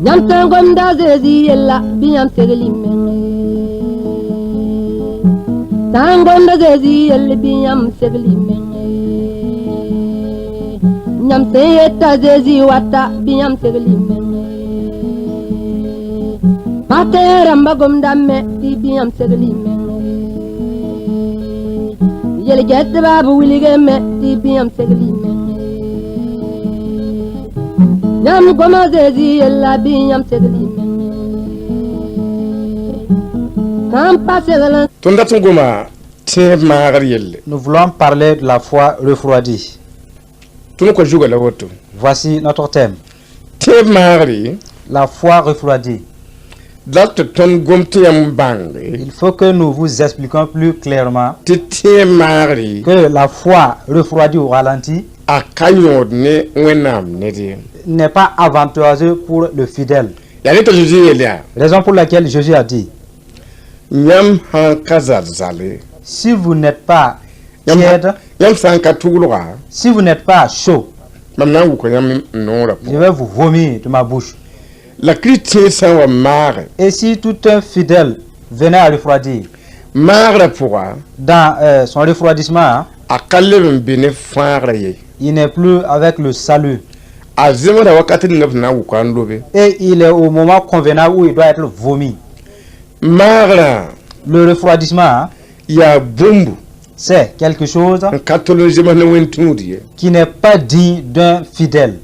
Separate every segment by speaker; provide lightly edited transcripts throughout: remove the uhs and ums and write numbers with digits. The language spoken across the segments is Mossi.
Speaker 1: Yãmb sẽn gomda a Zezi yella bɩ yãmb segl y menge. Sã n gomda Zezi yell bɩ yãmb segl y menge. Yãmb sẽn yeta Zezi wata bɩ yãmb segl y menge. Pa-tẽeg rãmbã gomdame tɩ bɩ yãmb segl y menge. Yel-gɛtbã b wilgame tɩ bɩ yãmb segl y menge. Yãmb goma Zezi yella bɩ yãmb segl y menge. Sã n pa segl n
Speaker 2: Tõnd dat n goma tẽeb maagr yelle.
Speaker 3: Nous voulons parler de la foi refroidie.
Speaker 2: Tõnd kõ zugã la woto.
Speaker 3: Voici notre thème.
Speaker 2: Tẽeb maagre.
Speaker 3: La foi refroidie.
Speaker 2: Dat tɩ tõnd gom tɩ yãmb bãnge
Speaker 3: Il faut que nous vous expliquions plus clairement
Speaker 2: tɩ tẽeb maagre
Speaker 3: que la foi refroidie ou ralentie
Speaker 2: a ka yõod ne Wẽnnaam ned ye.
Speaker 3: N'est pas avantageux pour le fidèle.
Speaker 2: Yaa ne t'a Zeezi yeel yaa
Speaker 3: Raison pour laquelle Jésus a dit,
Speaker 2: yãmb sãn ka zal zale
Speaker 3: si vous n'êtes pas
Speaker 2: yãmb
Speaker 3: tiède,
Speaker 2: yãmb sã n ka tʋglga
Speaker 3: si vous n'êtes pas chaud,
Speaker 2: mam na n wʋka yãmb n noorã
Speaker 3: je
Speaker 2: pʋgẽ.
Speaker 3: Vais vous vomir de ma bouche.
Speaker 2: La Kirist tẽed sã n wa maage
Speaker 3: Et si tout un fidèle venait à refroidir,
Speaker 2: maagrã pʋga
Speaker 3: dans son refroidissement, hein,
Speaker 2: a ka leb n be ne fãagrã ye.
Speaker 3: Il n'est plus avec le salut.
Speaker 2: A zemsda wakat ninga b sẽn na n wʋka n lobe.
Speaker 3: Et il est au moment convenable où il doit être vomi.
Speaker 2: Maagrã
Speaker 3: Le refroidissement, hein,
Speaker 2: yaa bũmb
Speaker 3: c'est quelque chose
Speaker 2: n ka tol n zems ne wẽn-tũud ye.
Speaker 3: Qui n'est pas digne d'un fidèle.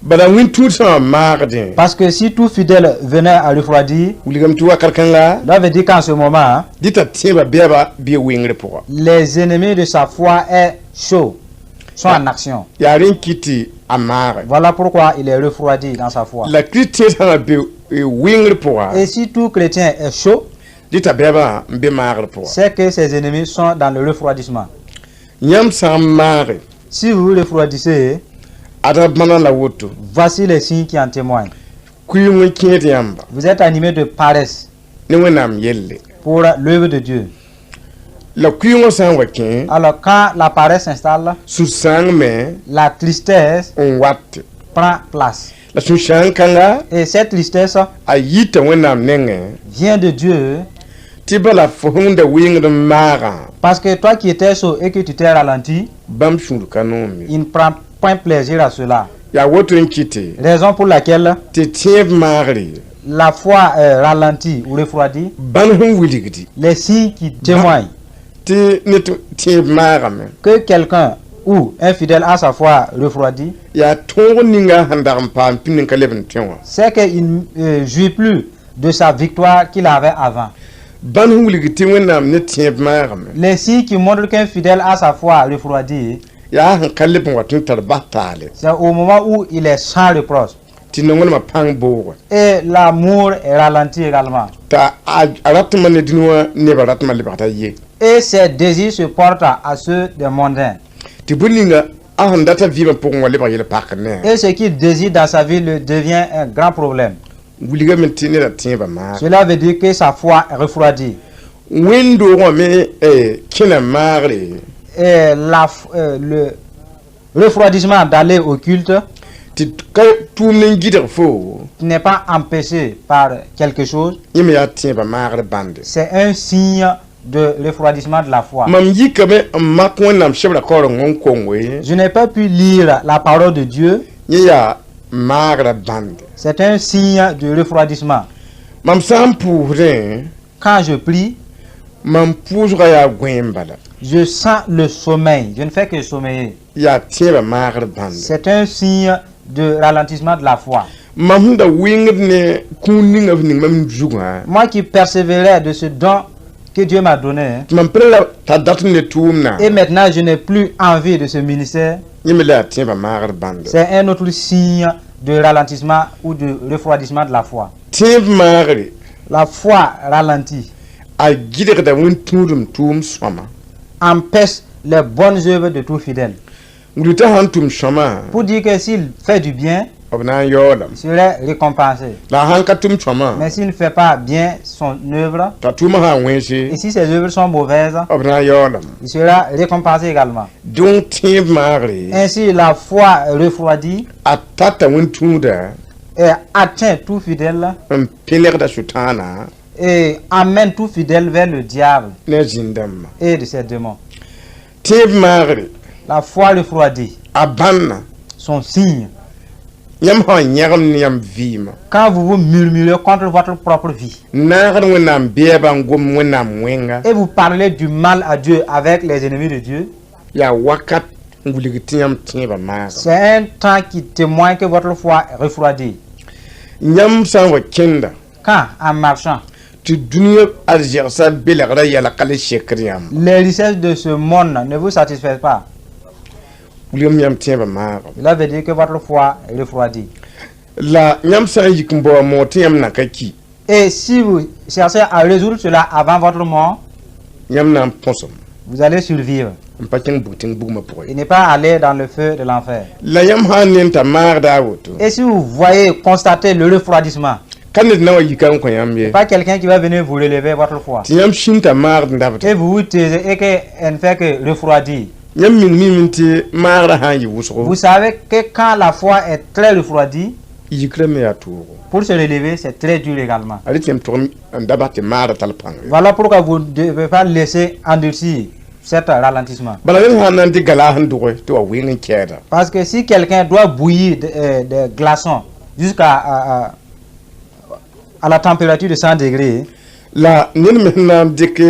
Speaker 2: Bala wẽn-tũud sã n wa maagdẽ
Speaker 3: Parce que si tout fidèle venait à refroidir,
Speaker 2: wilgame tɩ wakat kãnga
Speaker 3: cela veut dire qu'en ce moment, hein,
Speaker 2: dɩta tẽebã bɛɛba bɩ wengr pʋga.
Speaker 3: Les ennemis de sa foi est chaud, sont en action.
Speaker 2: Yaa rẽ n kɩt tɩ a maage.
Speaker 3: Voilà pourquoi il est refroidi dans sa foi.
Speaker 2: La Kirist tẽed sã n wa be wengr pʋga
Speaker 3: Et si tout chrétien est chaud,
Speaker 2: dɩta bɛɛbã n be maagr pʋga.
Speaker 3: C'est que ses ennemis sont dans le refroidissement.
Speaker 2: Yãmb sã n maage
Speaker 3: Si vous refroidissez,
Speaker 2: ada bãna la woto.
Speaker 3: Voici les signes qui en témoignent.
Speaker 2: Kʋɩɩng n kẽed yãmba
Speaker 3: Vous êtes animé de paresse
Speaker 2: ne Wẽnnaam yelle.
Speaker 3: Pour l'œuvre de Dieu.
Speaker 2: La kʋɩɩngã sã n wa kẽ
Speaker 3: Alors quand la paresse s'installe,
Speaker 2: sũ-sãang me
Speaker 3: la tristesse
Speaker 2: n wat.
Speaker 3: Prend place.
Speaker 2: La sũ-sãang kãnga
Speaker 3: Et cette tristesse
Speaker 2: a yita Wẽnnaam nengẽ
Speaker 3: vient de Dieu
Speaker 2: tɩ bala fo sẽn da wɩngd n maagã
Speaker 3: parce que toi qui étais chaud et que tu t'es ralenti,
Speaker 2: bãmb sũur ka noom ye.
Speaker 3: Il ne prend point plaisir à cela.
Speaker 2: Yaa woto n kɩte
Speaker 3: Raison pour laquelle
Speaker 2: tɩ tẽeb maagre
Speaker 3: la foi est ralentie ou refroidie,
Speaker 2: bãn sẽn wilgdi
Speaker 3: les signes qui témoignent
Speaker 2: tɩ ned tẽeb maagame
Speaker 3: que quelqu'un ou un fidèle a sa foi refroidie,
Speaker 2: yaa tõog ninga sẽn dag n paam pĩnd n ka leb n tõe wã.
Speaker 3: C'est qu'il ne jouit plus de sa victoire qu'il avait avant.
Speaker 2: Bãn sẽn wilg tɩ Wẽnnaam ne tẽeb maagame
Speaker 3: Les signes qui montrent qu'un fidèle a sa foi refroidie,
Speaker 2: yaa sẽn ka leb n wat n tar bas taale
Speaker 3: c'est au moment où il est sans reproche.
Speaker 2: Tɩ nonglmã pãng booge.
Speaker 3: Et l'amour est ralenti également.
Speaker 2: T'a a ratmã ne dũni wã nebã ratmã lebgda ye.
Speaker 3: Et ses désirs se portent à ceux des mondains.
Speaker 2: Tɩ bũmb ninga a sẽn data vɩɩmã pʋgẽ wã lebg yel-pakr ne.
Speaker 3: Et ce qu'il désire dans sa vie le devient un grand problème.
Speaker 2: Wilgame tɩ neda tẽebã maag.
Speaker 3: Cela veut dire que sa foi est refroidie.
Speaker 2: Wẽn-doogã me kẽna maagre
Speaker 3: Et le refroidissement d'aller au culte
Speaker 2: tɩ ka tʋʋm n gɩdg fo
Speaker 3: n'est pas empêché par quelque chose.
Speaker 2: Yẽ me yaa tẽebã maagr bãnde.
Speaker 3: C'est un signe de refroidissement de la foi.
Speaker 2: Mam yikame n mak Wẽnnaam sebra kaoreng n kongo ye.
Speaker 3: Je n'ai pas pu lire la parole de Dieu.
Speaker 2: Yẽ yaa maagrã bãnde.
Speaker 3: C'est un signe de refroidissement.
Speaker 2: Mam sã n pʋʋsdẽ
Speaker 3: Quand je prie,
Speaker 2: mam pʋʋsgã yaa gõeem bala.
Speaker 3: Je sens le sommeil. Je ne fais que sommeiller.
Speaker 2: Yaa tẽebã maagr bãnde.
Speaker 3: C'est un signe de ralentissement de la foi.
Speaker 2: Mam sẽn da wɩngd ne kũun ninga f ning mam zugã
Speaker 3: Moi qui persévérais de ce don que Dieu m'a donné,
Speaker 2: tɩ mam pɩ la t'a dat ne tʋʋmdã
Speaker 3: et maintenant je n'ai plus envie de ce ministère,
Speaker 2: yẽ me la yaa tẽebã maagr bãnde.
Speaker 3: C'est un autre signe de ralentissement ou de refroidissement de la foi.
Speaker 2: Tẽeb maagre
Speaker 3: La foi ralentie
Speaker 2: a gɩdgda wẽn-tũudem tʋʋm sõama.
Speaker 3: Empêche les bonnes œuvres de tout fidèle.
Speaker 2: Wilg t'a sãn tʋm sõama
Speaker 3: Pour dire que s'il fait du bien,
Speaker 2: B na n yaoolame.
Speaker 3: Il serait récompensé.
Speaker 2: La a sãn ka tʋm sõama,
Speaker 3: Mais s'il ne fait pas bien son œuvre,
Speaker 2: t'a tʋʋmã sã n wẽnse,
Speaker 3: et si ses œuvres sont mauvaises,
Speaker 2: b na n yaoolame.
Speaker 3: Il sera récompensé également.
Speaker 2: Donc tẽeb maagre,
Speaker 3: Ainsi, la foi refroidie
Speaker 2: a tata wẽn-tũuda
Speaker 3: et atteint tout fidèle
Speaker 2: n pẽlegda sʋtãana
Speaker 3: et amène tout fidèle vers le diable
Speaker 2: ne a zĩn-dãmbã.
Speaker 3: Et de ses démons.
Speaker 2: Tẽeb maagre,
Speaker 3: La foi refroidie,
Speaker 2: a bãnna,
Speaker 3: son signe.
Speaker 2: Yãmb sã n yãgem ne yãmb vɩɩmã,
Speaker 3: Quand vous vous murmurez contre votre propre vie
Speaker 2: naagd Wẽnnaam bɛɛba n gom Wẽnnaam wẽnga,
Speaker 3: et vous parlez du mal à Dieu avec les ennemis de Dieu,
Speaker 2: yaa wakat n wilg tɩ yãmb tẽebã maaga.
Speaker 3: C'est un temps qui témoigne que votre foi est refroidie.
Speaker 2: Yãmb sã n wa kẽnda,
Speaker 3: Quand, en marchant,
Speaker 2: tɩ dũniyã arzɛgsã belgrã yɛlga le sekd yãmb,
Speaker 3: les richesses de ce monde ne vous satisfaisent pas,
Speaker 2: wilgame yãmb tẽebã maaga.
Speaker 3: Cela veut dire que votre foi est refroidie.
Speaker 2: La yãmb sã n yik n bao moog tɩ yãmb na ka ki,
Speaker 3: Et si vous cherchez à résoudre cela avant votre mort,
Speaker 2: yãmb na n põsem
Speaker 3: vous allez survivre
Speaker 2: n pa kẽng bug tẽng bugmã pʋgẽ.
Speaker 3: Et ne pas aller dans le feu de l'enfer.
Speaker 2: La yãmb sã n ne n t'a maagda a woto,
Speaker 3: Et si vous voyez, constatez le refroidissement,
Speaker 2: ka ned na wa yika n kõ yãmb ye,
Speaker 3: pas quelqu'un qui va venir vous relever votre foi.
Speaker 2: Tɩ yãmb sĩn t'a maagd n dabda,
Speaker 3: Et vous vous taisez et qu'elle ne fait que refroidir.
Speaker 2: Yãmb ming mime tɩ maagrã sã n yɩ wʋsgo,
Speaker 3: Vous savez que quand la foi est très refroidie,
Speaker 2: yikrã me yaa toogo.
Speaker 3: Pour se relever, c'est très dur également.
Speaker 2: A rɩ tɩ yãmb tʋg n da bas tɩ maagrã tall pãng ye.
Speaker 3: Voilà pourquoi vous ne devez pas laisser endurcir cet ralentissement.
Speaker 2: Bala ned sã n na n dɩk galaas n dʋge tɩ wa wɩng n kɛɛda,
Speaker 3: Parce que si quelqu'un doit bouillir des glaçons jusqu'à à la température de 100 degrés
Speaker 2: la ned me sẽn na n dɩk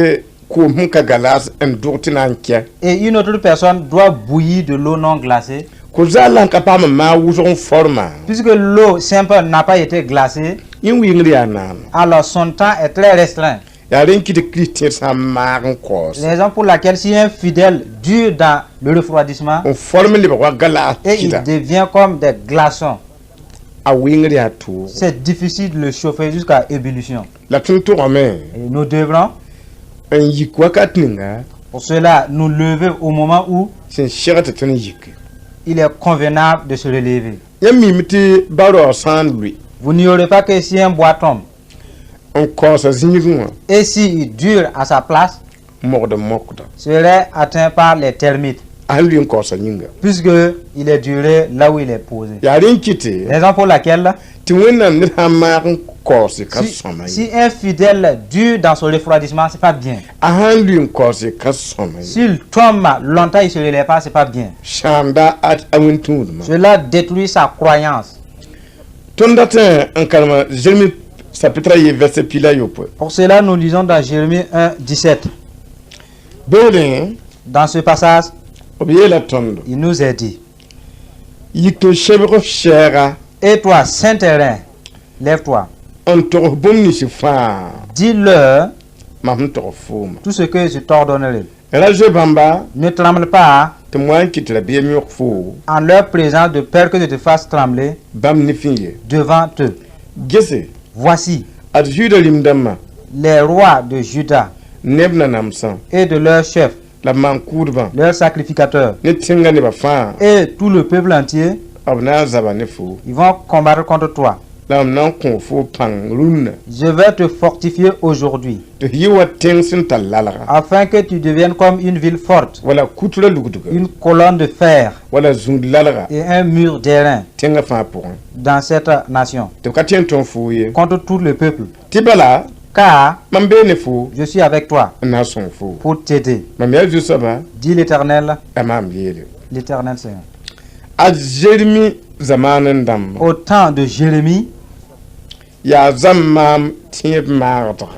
Speaker 2: koom sẽn ka galaas n dʋg tɩ na n kɛ,
Speaker 3: et une autre personne doit bouillir de l'eau non glacée,
Speaker 2: ko-zaal la n ka paam n maag wʋsg n forma,
Speaker 3: puisque l'eau simple n'a pas été glacée,
Speaker 2: yẽ wɩngd yaa naano.
Speaker 3: Alors son temps est très restreint.
Speaker 2: Yaa rẽn kɩ tɩ Kirist tẽed sã n maag n kaoos,
Speaker 3: Raison pour laquelle si un fidèle dure dans le refroidissement
Speaker 2: n form lebg wa galaas
Speaker 3: et il
Speaker 2: kɩda,
Speaker 3: devient comme des glaçons,
Speaker 2: a wɩngd yaa toogo.
Speaker 3: C'est difficile de le chauffer jusqu'à ébullition.
Speaker 2: La tõnd tʋgame
Speaker 3: Et nous devrons
Speaker 2: n yik wakat ninga
Speaker 3: pour cela nous lever au moment où
Speaker 2: sẽn segd tɩ tõnd yike.
Speaker 3: Il est convenable de se relever.
Speaker 2: Yãmb mime tɩ ba-raoog sã n lʋɩ
Speaker 3: Vous n'ignorez pas que si un bois tombe
Speaker 2: n kaoosa zĩigẽ wã,
Speaker 3: et s'il dure à sa place,
Speaker 2: mogd n mokda,
Speaker 3: serait atteint par les termites,
Speaker 2: a sẽn lʋɩ n kaoosa yĩnga.
Speaker 3: Puisque il est duré là où il est posé.
Speaker 2: Yaa rẽn kɩte
Speaker 3: Raison pour laquelle,
Speaker 2: tɩ Wẽnnaam ned sã n maag n kaoose ka sõma ye,
Speaker 3: si un fidèle dure dans son refroidissement, c'est pas bien.
Speaker 2: A sãn lʋɩ n kaoose ka sõma ye,
Speaker 3: S'il tombe longtemps, il se relève pas, c'est pas bien.
Speaker 2: sãamda a a wẽn-tũudmã.
Speaker 3: Cela détruit sa croyance.
Speaker 2: Tõnd dat n karema Zeremi chapitre a ye verset piig la a yopoe.
Speaker 3: Pour cela, nous lisons dans Jérémie 1, 17.
Speaker 2: Beoodẽ,
Speaker 3: Dans ce passage,
Speaker 2: b yeela tõndo,
Speaker 3: il nous est dit:
Speaker 2: yik n sebg f sɛɛga
Speaker 3: Et toi, saint airain, lève-toi.
Speaker 2: N togs bũmb nins fãa
Speaker 3: Dis-leur
Speaker 2: mam sẽn tog fooma.
Speaker 3: Tout ce que je t'ordonnerai.
Speaker 2: Ra zoe bãmba
Speaker 3: Ne tremble pas
Speaker 2: tɩ m wa n kɩt rabiam yõk foo
Speaker 3: en leur présence de peur que je te fasse trembler
Speaker 2: bãmb ne fĩ ye.
Speaker 3: Devant eux.
Speaker 2: Gese,
Speaker 3: Voici
Speaker 2: ad Zuda rĩm-dãmbã
Speaker 3: les rois de Juda
Speaker 2: neb nanamsã
Speaker 3: et de leurs chefs,
Speaker 2: la maan-kʋʋdbã
Speaker 3: leurs sacrificateurs
Speaker 2: ne tẽngã nebã fãa
Speaker 3: et tout le peuple entier,
Speaker 2: b na n zaba ne fo,
Speaker 3: ils vont combattre contre toi.
Speaker 2: La m na n kõ fo pãng rũnnã
Speaker 3: Je vais te fortifier aujourd'hui,
Speaker 2: tɩ f yɩ wa tẽng sẽn tar lalga,
Speaker 3: afin que tu deviennes comme une ville forte,
Speaker 2: wala kutrã lugdga,
Speaker 3: une colonne de fer
Speaker 2: wala zũud lalga
Speaker 3: et un mur d'airain
Speaker 2: tẽngã fãa pʋgẽ,
Speaker 3: dans cette nation,
Speaker 2: tɩ b ka tõe n tõog foo ye.
Speaker 3: Contre tout le peuple.
Speaker 2: Tɩ bala,
Speaker 3: Car
Speaker 2: mam bee ne fo
Speaker 3: je suis avec toi
Speaker 2: n na n sõng fo.
Speaker 3: Pour t'aider,
Speaker 2: Mam yaa Zu-soabã,
Speaker 3: dit l'Éternel,
Speaker 2: a maam yeele.
Speaker 3: l'Éternel Seigneur.
Speaker 2: A Zeremi zamaan n dãmba,
Speaker 3: Au temps de Jérémie,
Speaker 2: yaa zamaam tẽeb maagdga,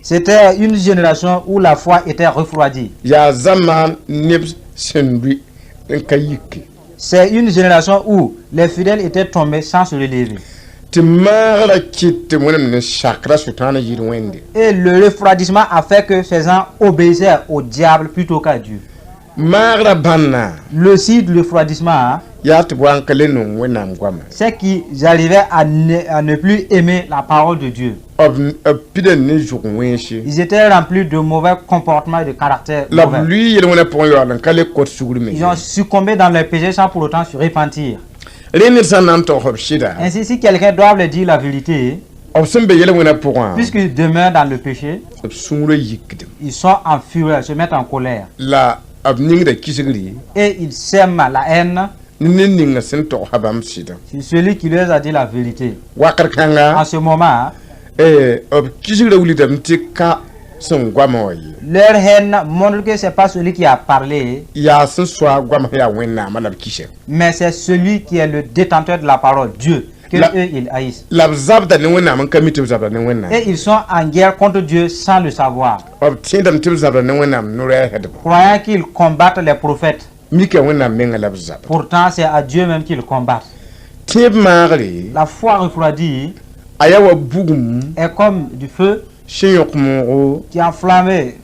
Speaker 3: c'était une génération où la foi était refroidie.
Speaker 2: Yaa zamaan neb sẽn lʋɩ n ka yike,
Speaker 3: C'est une génération où les fidèles étaient tombés sans se relever.
Speaker 2: Tɩ maagrã kɩt tɩ Wẽnnaam ne sakra Sʋtãanã yir wẽnde.
Speaker 3: Et le refroidissement a fait que ces gens obéissaient au diable plutôt qu'à Dieu.
Speaker 2: Maagrã bãnna,
Speaker 3: Le signe du refroidissement, hein,
Speaker 2: yaa tɩ b wa n ka le nong Wẽnnaam goama,
Speaker 3: c'est qu'ils arrivaient à ne plus aimer la parole de Dieu.
Speaker 2: B b pida ne zʋg wẽnse,
Speaker 3: Ils étaient remplis de mauvais comportements et de caractère
Speaker 2: la b
Speaker 3: mauvais.
Speaker 2: lʋɩ yel-wẽnã pʋgẽ yaool n ka le kot sugr me.
Speaker 3: Ils ont succombé dans leur péché sans pour autant se repentir.
Speaker 2: Rẽ ned sã n na n togs b sɩda,
Speaker 3: Ainsi, si quelqu'un doit leur dire la vérité,
Speaker 2: b sẽn be yel-wẽnã pʋgã,
Speaker 3: puisqu'ils demeurent dans le péché,
Speaker 2: b sũurã yikdem.
Speaker 3: Ils sont en fureur, se mettent en colère.
Speaker 2: La b ningda kisgri
Speaker 3: Et ils sèment la haine
Speaker 2: ne ned ninga sẽn togsã bãmb sɩdã.
Speaker 3: Sur celui qui leur a dit la vérité.
Speaker 2: Wakat kãnga,
Speaker 3: En ce moment,
Speaker 2: b kisgrã wilgdame tɩ ka sẽn goamã wã ye.
Speaker 3: Leur haine montre que ce n'est pas celui qui a parlé,
Speaker 2: Yaa sẽn soa goamã yaa Wẽnnaamã la b kisa.
Speaker 3: Mais c'est celui qui est le détenteur de la parole, Dieu, que eux ils haïssent.
Speaker 2: La b zabda ne Wẽnnaam n ka mi tɩ b zabda ne Wẽnnaam.
Speaker 3: Et ils sont en guerre contre Dieu sans le savoir,
Speaker 2: B tẽedame tɩ b zabda ne Wẽnnaam no-rɛɛsdbã.
Speaker 3: Croyant qu'ils combattent les prophètes.
Speaker 2: Mika Wẽnnaam menga la b zabda.
Speaker 3: Pourtant, c'est à Dieu même qu'ils combattent.
Speaker 2: Tẽeb maagre,
Speaker 3: La foi refroidie
Speaker 2: a yaa wa bugum
Speaker 3: est comme du feu
Speaker 2: sẽn yõk moogo
Speaker 3: qui a enflammé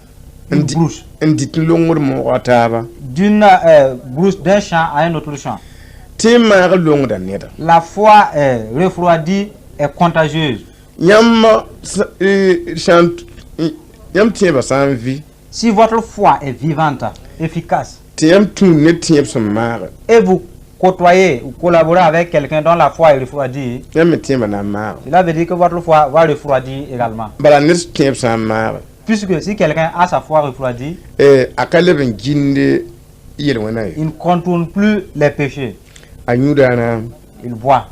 Speaker 3: une brousse.
Speaker 2: N dɩt n longd moogã taaba.
Speaker 3: D'une brousse d'un champ à un autre champ.
Speaker 2: Tẽeb maag longda neda.
Speaker 3: La foi refroidie est contagieuse.
Speaker 2: Yãmb sã n yãmb tẽebã sã n vɩ,
Speaker 3: Si votre foi est vivante, efficace,
Speaker 2: tɩ yãmb tũud ne tẽeb sẽn maage,
Speaker 3: et vous côtoyez ou collaborez avec quelqu'un dont la foi est refroidie,
Speaker 2: yãmb me tẽebã na n maage.
Speaker 3: Cela veut dire que votre foi va refroidir également.
Speaker 2: Bala ned tẽeb sã n maage,
Speaker 3: Puisque si quelqu'un a sa foi refroidie,
Speaker 2: a ka leb n gĩnd yel-wẽnã ye.
Speaker 3: Il ne contourne plus les péchés.
Speaker 2: A yũudaana
Speaker 3: Il boit,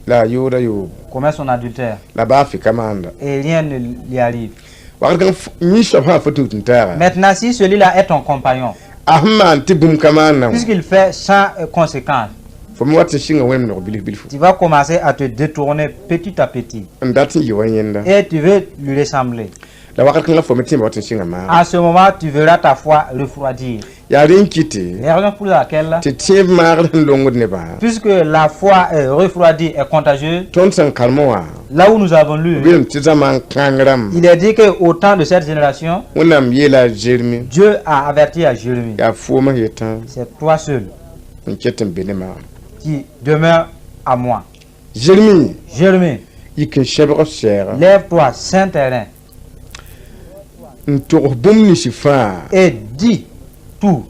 Speaker 2: la a yooda yoobo,
Speaker 3: commet son adultère,
Speaker 2: la baa fɩ ka maanda.
Speaker 3: Et rien ne lui arrive.
Speaker 2: Wakat kãng yĩ soab sã fo tũud n taaga,
Speaker 3: Maintenant, si celui-là est ton compagnon,
Speaker 2: a sẽn maan tɩ bũmb ka maanda wã,
Speaker 3: puisqu'il fait sans conséquence,
Speaker 2: fo me wat n sɩnga wẽnem nog bilf bilfu
Speaker 3: tu vas commencer à te détourner petit à petit.
Speaker 2: N dat n yɩ wa yẽnda.
Speaker 3: Et tu veux lui ressembler.
Speaker 2: La wakat kãngã fo me tẽebã wat n sɩnga maaga.
Speaker 3: En ce moment, tu verras ta foi refroidir.
Speaker 2: Yaa rẽ n kɩte
Speaker 3: La raison pour laquelle,
Speaker 2: tɩ tẽeb maagd sẽn longd nebã,
Speaker 3: puisque la foi est refroidie est contagieuse,
Speaker 2: tõnd sẽn karem wã,
Speaker 3: là où nous avons lu,
Speaker 2: b yeelame tɩ zãma kãng rãmb,
Speaker 3: il est dit qu'au temps de cette génération,
Speaker 2: Wẽnnaam yeela a Zeremi,
Speaker 3: Dieu a averti à Jérémie,
Speaker 2: yaa foomã yetã
Speaker 3: c'est toi seul
Speaker 2: n ket n be ne maam.
Speaker 3: Qui demeure à moi.
Speaker 2: Zeremi,
Speaker 3: Jérémie,
Speaker 2: yik n sɛbg f sɛɛga
Speaker 3: lève-toi, ceins tes reins,
Speaker 2: n togs bũmb nins fãa
Speaker 3: et dis tout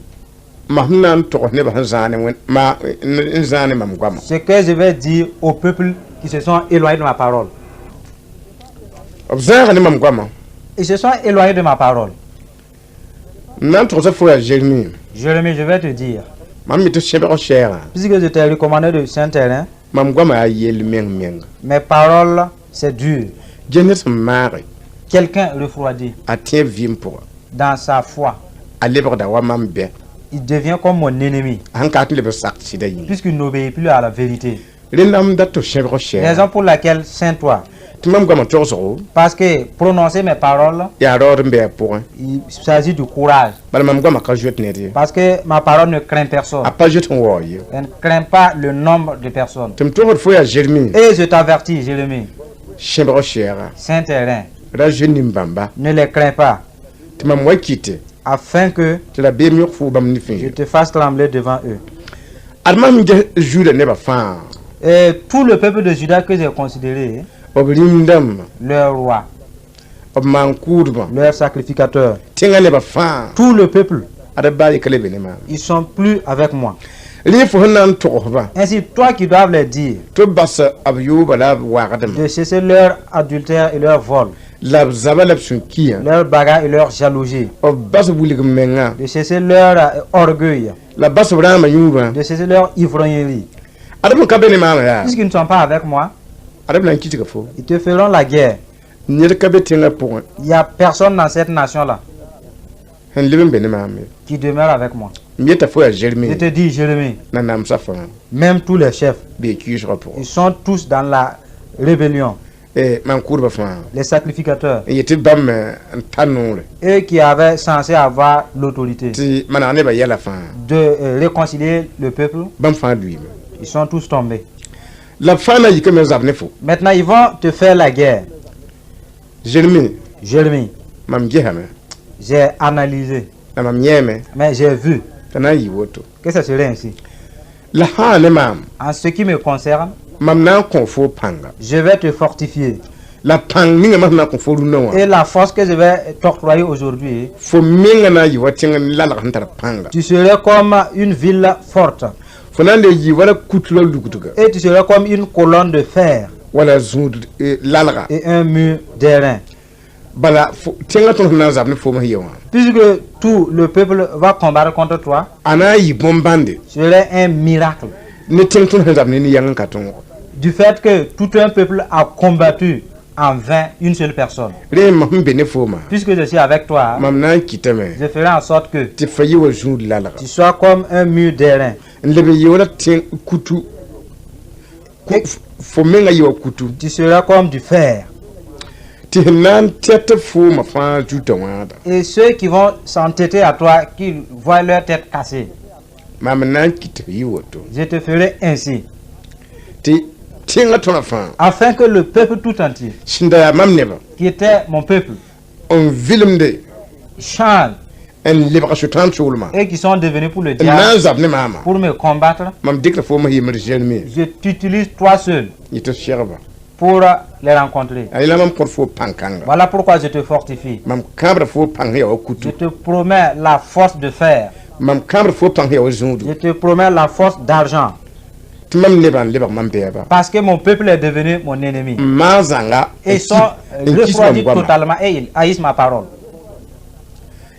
Speaker 2: mam sẽn na n togs nebã sẽn zãa ne wẽn- ma n zãa ne mam goamã.
Speaker 3: Ce que je vais dire au peuple qui se sont éloignés de ma parole.
Speaker 2: B zãaga ne mam goamã.
Speaker 3: Ils se sont éloignés de ma parole.
Speaker 2: M na n togsa fo yaa Zeremi,
Speaker 3: Jérémie, je vais te dire,
Speaker 2: mam mi tɩ sẽbg sɛɛgã,
Speaker 3: puisque je t'ai recommandé de ceindre tes reins,
Speaker 2: mam goamã yaa yell meng menga.
Speaker 3: Mes paroles, c'est dur.
Speaker 2: Ges ned sẽn maage,
Speaker 3: Quelqu'un refroidi
Speaker 2: a tẽeb vɩɩm pʋga,
Speaker 3: dans sa foi,
Speaker 2: a lebgda wa mam bɛ,
Speaker 3: il devient comme mon ennemi,
Speaker 2: a sẽn ka tɩ leb n sak sɩda yĩnga.
Speaker 3: Puisqu'il n'obéit plus à la vérité.
Speaker 2: Rẽnda m dat tɩ sẽbg sɛɛga
Speaker 3: Raison pour laquelle, ceins-toi.
Speaker 2: Tɩ mam goamã togsgo
Speaker 3: Parce que prononcer mes paroles,
Speaker 2: yaa raood n be a pʋgẽ.
Speaker 3: Il s'agit du courage.
Speaker 2: Bala mam goamã ka zoet ned ye.
Speaker 3: Parce que ma parole ne craint personne.
Speaker 2: A pa zoet n waoog ye.
Speaker 3: Elle ne craint pas le nombre de personnes.
Speaker 2: Tɩ m togsd fo yaa Zeremi,
Speaker 3: Et je t'avertis, Jérémie,
Speaker 2: sẽbg sɛɛga,
Speaker 3: ceins tes reins,
Speaker 2: ra zoe nin-bãmba,
Speaker 3: ne les crains pas,
Speaker 2: tɩ mam wa kɩte
Speaker 3: afin que
Speaker 2: tɩ rabeem yõk fʋʋg bãmb nifẽ.
Speaker 3: Je te fasse trembler devant eux.
Speaker 2: Ad mam ges Zuda nebã fãa,
Speaker 3: Et tout le peuple de Juda que j'ai considéré,
Speaker 2: b rĩm-dãmba,
Speaker 3: leur roi,
Speaker 2: b maan-kʋʋdbã,
Speaker 3: leur sacrificateur,
Speaker 2: tẽngã nebã fãa,
Speaker 3: tout le peuple,
Speaker 2: ad baa ye ka le be ne maam.
Speaker 3: Ils sont plus avec moi.
Speaker 2: Rẽ fo sẽn na n togsba
Speaker 3: Ainsi, toi qui dois les dire
Speaker 2: tɩ b bas b yooba la b wagdemã,
Speaker 3: de cesser leur adultère et leur vol,
Speaker 2: la b zaba la b sũ-kiã,
Speaker 3: leur bagarre et leur jalousie,
Speaker 2: b bas b wilg mengã,
Speaker 3: de cesser leur orgueil,
Speaker 2: la bas b rãamã yũubã,
Speaker 3: de cesser leur ivrognerie.
Speaker 2: Ad b ka be ne maamã yaa,
Speaker 3: Puisqu'ils ne sont pas avec moi,
Speaker 2: ad b na n kɩtga fo.
Speaker 3: Ils te feront la guerre.
Speaker 2: Ned ka be tẽngã pʋgẽ
Speaker 3: Il n'y a personne dans cette nation-là
Speaker 2: sẽn leb n be ne maam ye.
Speaker 3: Qui demeure avec moi.
Speaker 2: M yeta fo yaa
Speaker 3: Je
Speaker 2: Zeremi,
Speaker 3: te dis, Jérémie,
Speaker 2: nanamsã fãa
Speaker 3: même tous les chefs,
Speaker 2: bee kiisgã pʋgẽ,
Speaker 3: ils sont tous dans la rébellion.
Speaker 2: Maan-kʋʋdbã fãa
Speaker 3: Les sacrificateurs,
Speaker 2: n yetɩ bãmb n ta noore
Speaker 3: eux qui avaient censé avoir l'autorité
Speaker 2: tɩ maneg nebã yɛla fãa,
Speaker 3: de réconcilier le peuple,
Speaker 2: bãmb fãa lʋɩɩme.
Speaker 3: Ils sont tous tombés.
Speaker 2: La b fãa na n yikame n zab ne fo.
Speaker 3: Maintenant, ils vont te faire la guerre.
Speaker 2: Zeremi,
Speaker 3: Jérémie,
Speaker 2: mam gesame,
Speaker 3: j'ai analysé,
Speaker 2: la mam yẽeme
Speaker 3: mais j'ai vu
Speaker 2: t'a na n yɩ woto.
Speaker 3: Que ça serait ainsi.
Speaker 2: La sã ne maam,
Speaker 3: En ce qui me concerne,
Speaker 2: mam na n kõ fo pãnga,
Speaker 3: je vais te fortifier.
Speaker 2: La pãng ninga mam sẽn na n kõ fo rũndã wã,
Speaker 3: Et la force que je vais t'octroyer aujourd'hui,
Speaker 2: fo menga na n yɩ wa tẽng lalg sẽn tar pãnga.
Speaker 3: Tu serais comme une ville forte.
Speaker 2: Fo na n le yɩ wala kutu la lugdga
Speaker 3: Et tu seras comme une colonne de fer
Speaker 2: wala zũud lalga.
Speaker 3: Et un mur d'airain.
Speaker 2: Bala fo- tẽngã tõnd sẽn na n zab ne foom sẽn ye wã
Speaker 3: Puisque tout le peuple va combattre contre toi,
Speaker 2: a na n yɩ bõn-bãnde
Speaker 3: serait un miracle.
Speaker 2: Ne tẽng tõnd sẽn zab ne ne-yãng n ka tõog.
Speaker 3: Du fait que tout un peuple a combattu en vain une seule personne.
Speaker 2: Rẽ mam sẽn be ne fooma
Speaker 3: Puisque je suis avec toi,
Speaker 2: mam na n kɩtame
Speaker 3: je ferai en sorte que
Speaker 2: tɩ fa yɩ wa zũud lalga
Speaker 3: tu sois comme un mur d'airain.
Speaker 2: N leb n yɩ wala tẽng kutu Ku- fo menga yɩ wa kutu.
Speaker 3: Tu seras comme du fer.
Speaker 2: Tɩ sẽn na n tɛt fooma fãa zuta wãada.
Speaker 3: Et ceux qui vont s'entêter à toi, qui voient leur tête cassée,
Speaker 2: mam n na n kɩt f yɩ woto
Speaker 3: je te ferai ainsi.
Speaker 2: Tɩ tẽngã tõrã fãa
Speaker 3: Afin que le peuple tout entier,
Speaker 2: sẽn da yaa mam nebã
Speaker 3: qui était mon peuple,
Speaker 2: n vilemde
Speaker 3: change
Speaker 2: n lebg sʋtãan soolmã
Speaker 3: et qui sont devenus pour le
Speaker 2: n na
Speaker 3: diable,
Speaker 2: n zab ne maama
Speaker 3: pour me combattre,
Speaker 2: mam dɩkra foomã yembr Zeremi
Speaker 3: je t'utilise toi seul
Speaker 2: yɩ tɩ segba
Speaker 3: pour les rencontrer.
Speaker 2: a yẽla mam kõt fo pãn-kãnga.
Speaker 3: Voilà pourquoi je te fortifie.
Speaker 2: Mam kãabra fo pãng sẽn yaa wa
Speaker 3: Je
Speaker 2: kutu.
Speaker 3: Te promets la force de fer.
Speaker 2: Mam kãabra fo pãng sẽn yaa wa zũudu.
Speaker 3: Je te promets la force d'argent.
Speaker 2: Tɩ mam nebã n lebg mam bɛɛba.
Speaker 3: Parce que mon peuple est devenu mon ennemi.
Speaker 2: N maan zãnga
Speaker 3: Et ils sont
Speaker 2: n kis mam
Speaker 3: refroidis
Speaker 2: goama.
Speaker 3: Totalement et ils haïssent ma parole.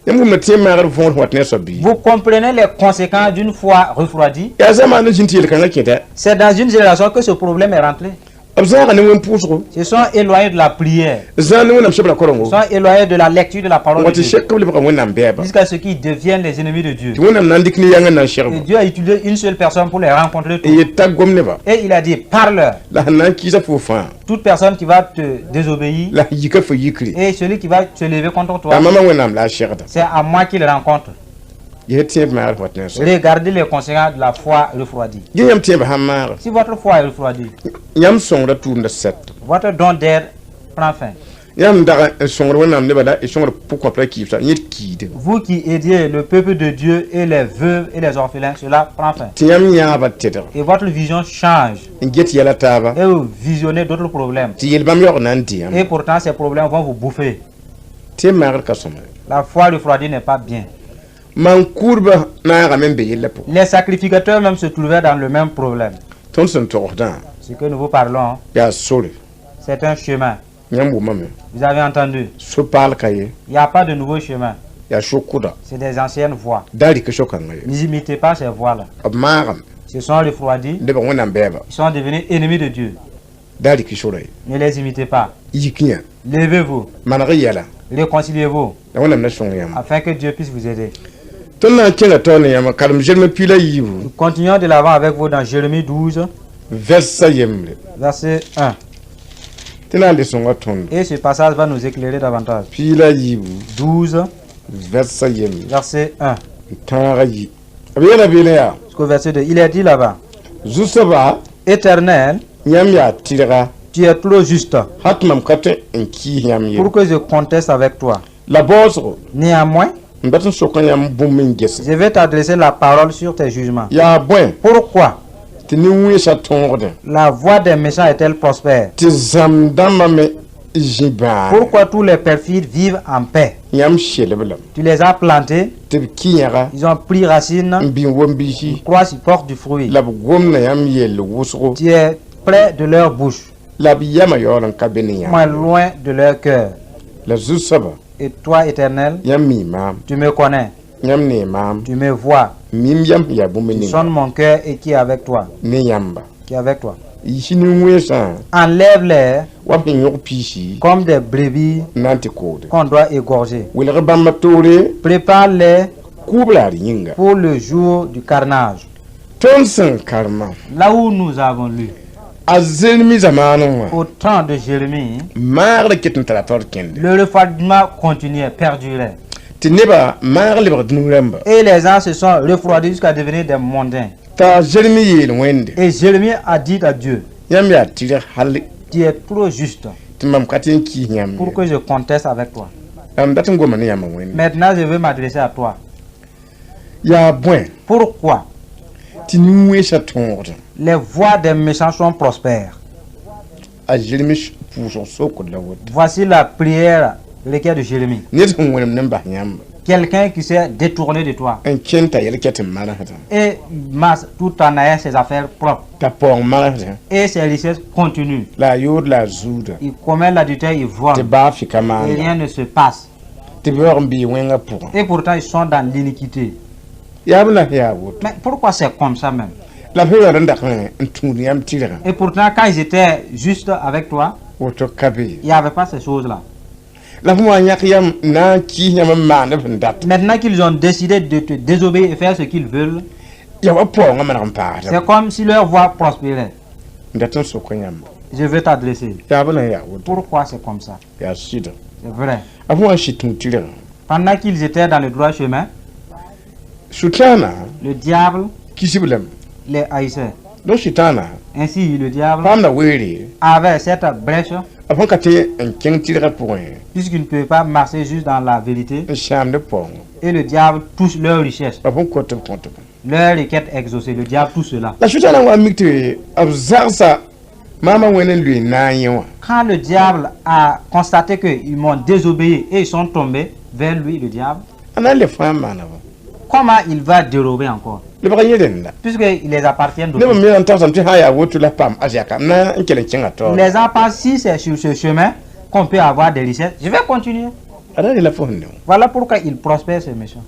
Speaker 2: Yãmb wʋmda tɩ maagr võor sẽn wat ne a soab bɩ?
Speaker 3: Vous comprenez les conséquences d'une foi refroidie?
Speaker 2: Yaa zamaan n zĩnd tɩ yel-kãngã kẽta.
Speaker 3: C'est dans une génération que ce problème est rentré.
Speaker 2: B zãaga ne wẽn-pʋʋsgo.
Speaker 3: Se sont éloignés de la prière,
Speaker 2: zãag ne wẽnnaam sebra korengo
Speaker 3: se sont éloignés de la lecture de la parole
Speaker 2: n wa
Speaker 3: de
Speaker 2: tɩ
Speaker 3: Dieu.
Speaker 2: sek b lebga wẽnnaam bɛɛba.
Speaker 3: Jusqu'à ce qu'ils deviennent les ennemis de Dieu.
Speaker 2: Tɩ wẽnnaam na n dɩk ne yãngã n na n
Speaker 3: Et
Speaker 2: segba
Speaker 3: Dieu a utilisé une seule personne pour les rencontrer
Speaker 2: n
Speaker 3: tous.
Speaker 2: yet t'a gom nebã
Speaker 3: Et il a dit, parle-leur.
Speaker 2: La sẽn na n kɩɩsa fo fãa
Speaker 3: Toute personne qui va te désobéir
Speaker 2: la sẽn yika fo yikre
Speaker 3: et celui qui va se lever contre toi,
Speaker 2: yaa mama wẽnnaam la a segda.
Speaker 3: C'est à moi qu'il rencontre.
Speaker 2: Ges tẽeb maagr wat ne a soab.
Speaker 3: Regardez les conséquences de la foi refroidie.
Speaker 2: Gẽ yãmb tẽebã sãn maaga
Speaker 3: Si votre foi est refroidie,
Speaker 2: yãmb sõngra tʋʋmda sɛt
Speaker 3: votre don d'aide prend fin.
Speaker 2: Yãmb dag n sõngr wẽnnaam nebã la y sõngr pʋ-kõap la kɩɩbsa yẽ d kiide.
Speaker 3: Vous qui aidiez le peuple de Dieu et les veuves et les orphelins, cela prend fin.
Speaker 2: Tɩ yãmb yãaba tedg
Speaker 3: Et votre vision change
Speaker 2: n get yɛla taaba
Speaker 3: et vous visionnez d'autres problèmes.
Speaker 2: Tɩ yel-bãmb yaoog na n dɩ yãmb.
Speaker 3: Et pourtant, ces problèmes vont vous bouffer.
Speaker 2: Tɩ maagr ka sõma.
Speaker 3: La foi refroidie n'est pas bien.
Speaker 2: Maan-kuudbã naagame n be yellã pʋgẽ.
Speaker 3: Les sacrificateurs même se trouvaient dans le même problème.
Speaker 2: Tõnd sẽn togsdã
Speaker 3: Ce que nous vous parlons,
Speaker 2: yaa sore.
Speaker 3: C'est un chemin.
Speaker 2: Yãmb wʋmame.
Speaker 3: Vous avez entendu.
Speaker 2: So-paal ka ye.
Speaker 3: Il n'y a pas de nouveau chemin.
Speaker 2: Yaa so-kʋda.
Speaker 3: C'est des anciennes voies.
Speaker 2: Da rɩk so-kãngã ye.
Speaker 3: N'imitez pas ces voies-là.
Speaker 2: B maagame
Speaker 3: Se sont refroidis.
Speaker 2: lebg wẽnnaam bɛɛba.
Speaker 3: Ils sont devenus ennemis de Dieu.
Speaker 2: Da rɩk sora ye.
Speaker 3: Ne les imitez pas.
Speaker 2: Yik yã.
Speaker 3: Levez-vous.
Speaker 2: Maneg y yɛla.
Speaker 3: Réconciliez-vous.
Speaker 2: La wẽnnaam na sõng yãmb.
Speaker 3: Afin que Dieu puisse vous aider.
Speaker 2: Tõnd na n kẽnga taoor ne yãmb karem Zeremi piig la yiibu.
Speaker 3: Nous continuons de l'avant avec vous dans Jérémie 12,
Speaker 2: Vɛrsa yembre.
Speaker 3: Verset 1.
Speaker 2: Tɩ na n le sõnga tõndo.
Speaker 3: Et ce passage va nous éclairer davantage.
Speaker 2: Piig la yiibu.
Speaker 3: 12,
Speaker 2: Vɛrsa yembre.
Speaker 3: Verset 1.
Speaker 2: N tãaga yi b yeela beene yaa.
Speaker 3: Jusqu'au verset 2. Il est dit là-bas:
Speaker 2: Zu-soaba,
Speaker 3: Éternel,
Speaker 2: yãmb yaa tɩrga.
Speaker 3: Tu es trop juste
Speaker 2: Hal tɩ mam ka tõe n kɩɩs yãmb ye
Speaker 3: pour que je conteste avec toi.
Speaker 2: La baoosgo
Speaker 3: Néanmoins,
Speaker 2: n dat n sok yãmb bũmb n gese.
Speaker 3: Je vais t'adresser la parole sur tes jugements.
Speaker 2: Yaa bõe
Speaker 3: Pourquoi
Speaker 2: tɩ nin-wẽnsã tõogdẽ
Speaker 3: la voie des méchants est-elle prospère?
Speaker 2: Tɩ zãmb dãmbã me zĩ bãag?
Speaker 3: Pourquoi tous les perfides vivent en paix?
Speaker 2: Yãmb selb lame.
Speaker 3: Tu les as plantés,
Speaker 2: Tɩ b kɩ yẽga
Speaker 3: ils ont pris racine,
Speaker 2: n bĩn wom-biisi
Speaker 3: croissent, ils portent du fruit.
Speaker 2: La b gomda yãmb yell wʋsgo.
Speaker 3: Tu es près de leur bouche,
Speaker 2: La b yamã yaool n ka be ne
Speaker 3: moins
Speaker 2: yãmb.
Speaker 3: Loin de leur cœur.
Speaker 2: La zu-soaba,
Speaker 3: Et toi, Éternel,
Speaker 2: yãmb mi maam.
Speaker 3: Tu me connais,
Speaker 2: Yãmb nee maam.
Speaker 3: Tu me vois,
Speaker 2: Mim yãmb sẽn yaa bũmb
Speaker 3: tu
Speaker 2: ninga
Speaker 3: sondes mon cœur et qui est avec toi,
Speaker 2: ne yãmba.
Speaker 3: Qui est avec toi.
Speaker 2: Yisi nin-wẽnsã
Speaker 3: Enlève-les
Speaker 2: wa b sẽn yõg piisi
Speaker 3: comme des brebis
Speaker 2: n na n tɩ koode.
Speaker 3: Qu'on doit égorger.
Speaker 2: Welg bãmba toore
Speaker 3: Prépare-les
Speaker 2: kʋʋb la d yĩnga.
Speaker 3: Pour le jour du carnage.
Speaker 2: Tõnd sẽn karema
Speaker 3: Là où nous avons lu,
Speaker 2: a Zeremi zamaanẽ wã
Speaker 3: au temps de Jérémie,
Speaker 2: maagr ket n tara taoor kẽnde
Speaker 3: le refroidissement continuait, perdurait.
Speaker 2: Tɩ nebã maag lebg dũni rãmba.
Speaker 3: Et les gens se sont refroidis jusqu'à devenir des mondains.
Speaker 2: T'a Zeremi yeel Wẽnde
Speaker 3: Et Jérémie a dit à Dieu:
Speaker 2: yãmb yaa tɩrg hal
Speaker 3: Tu es trop juste
Speaker 2: tɩ mam ka tɩ n kɩɩs yãmb
Speaker 3: pour
Speaker 2: ye.
Speaker 3: Que je conteste avec toi.
Speaker 2: La m dat n goma ne yãmb Wẽnde.
Speaker 3: Maintenant, je veux m'adresser à toi.
Speaker 2: Yaa bõe
Speaker 3: Pourquoi
Speaker 2: tɩ nin-wẽnsã tõogdẽ?
Speaker 3: Les voies des méchants sont prospères?
Speaker 2: A Zeremi pʋʋsg sokd la woto.
Speaker 3: Voici la prière, requête de Jérémie.
Speaker 2: Ned sẽn wẽnem ne n bas yãmba.
Speaker 3: Quelqu'un qui s'est détourné de toi
Speaker 2: n kẽnd t'a yɛl ket n manesdã
Speaker 3: et marche tout en ayant ses affaires propres.
Speaker 2: T'a paoong manesdẽ
Speaker 3: Et ses richesses continuent.
Speaker 2: La a yood la a zuuda
Speaker 3: Il commet l'adultère, il
Speaker 2: tɩ
Speaker 3: vole.
Speaker 2: Baa fɩka
Speaker 3: Et rien
Speaker 2: maanda
Speaker 3: ne se passe.
Speaker 2: Tɩ b yaoog n bɩɩ wẽngã pʋgẽ
Speaker 3: Et pourtant, ils sont dans l'iniquité.
Speaker 2: Yaa b la yaa woto
Speaker 3: Mais pourquoi c'est comme ça même?
Speaker 2: La f yaool n dak n tũud yãmb tɩrgã
Speaker 3: Et pourtant, quand ils étaient juste avec toi,
Speaker 2: woto ka be
Speaker 3: il n'y avait pas ces choses-là.
Speaker 2: La fõ wa yãk yam na n kiis yãmb n maand f n dat
Speaker 3: Maintenant qu'ils ont décidé de te désobéir et faire ce qu'ils veulent,
Speaker 2: ya wa paoongã maneg n paasda
Speaker 3: c'est comme si leur voix prospérait.
Speaker 2: N dat n sok yãmba
Speaker 3: Je veux t'adresser.
Speaker 2: Yaa b na yaa woto
Speaker 3: Pourquoi c'est comme ça?
Speaker 2: Yaa sɩda
Speaker 3: C'est vrai.
Speaker 2: A fõ wa n sɩ tũud tɩrgã
Speaker 3: Pendant qu'ils étaient dans le droit chemin,
Speaker 2: sʋtãana
Speaker 3: le diable
Speaker 2: kisb lame
Speaker 3: les haïssait.
Speaker 2: Donc sʋtãana
Speaker 3: Ainsi, le diable
Speaker 2: paamda weere
Speaker 3: avait cette brèche,
Speaker 2: a fõn ka tɩ n kẽng tɩrgã pʋgẽ
Speaker 3: puisqu'il ne peut pas marcher juste dans la vérité,
Speaker 2: n sãamd paoongã
Speaker 3: et le diable touche leur richesse,
Speaker 2: a fõn kot b kõtb
Speaker 3: leur requête exaucée. Le diable touche cela.
Speaker 2: La sʋtãana wa mik tɩ b zagsa maamã wẽnd n lʋɩ na n yẽ wã
Speaker 3: Quand le diable a constaté qu'ils m'ont désobéi et ils sont tombés vers lui, le diable,
Speaker 2: a na n le fãa n maana ba
Speaker 3: comment il va dérober encore?
Speaker 2: Lebg yẽ rẽnda
Speaker 3: Puisqu'il les appartient
Speaker 2: neb
Speaker 3: d'office.
Speaker 2: me n tagsame tɩ sã n yaa woto la paam a zɛka na n kell n kẽngã taoore
Speaker 3: Les gens pensent, si c'est sur ce chemin qu'on peut avoir des richesses, je vais continuer.
Speaker 2: A ra rela fo sẽn ne wã
Speaker 3: Voilà pourquoi il prospère, ce méchant.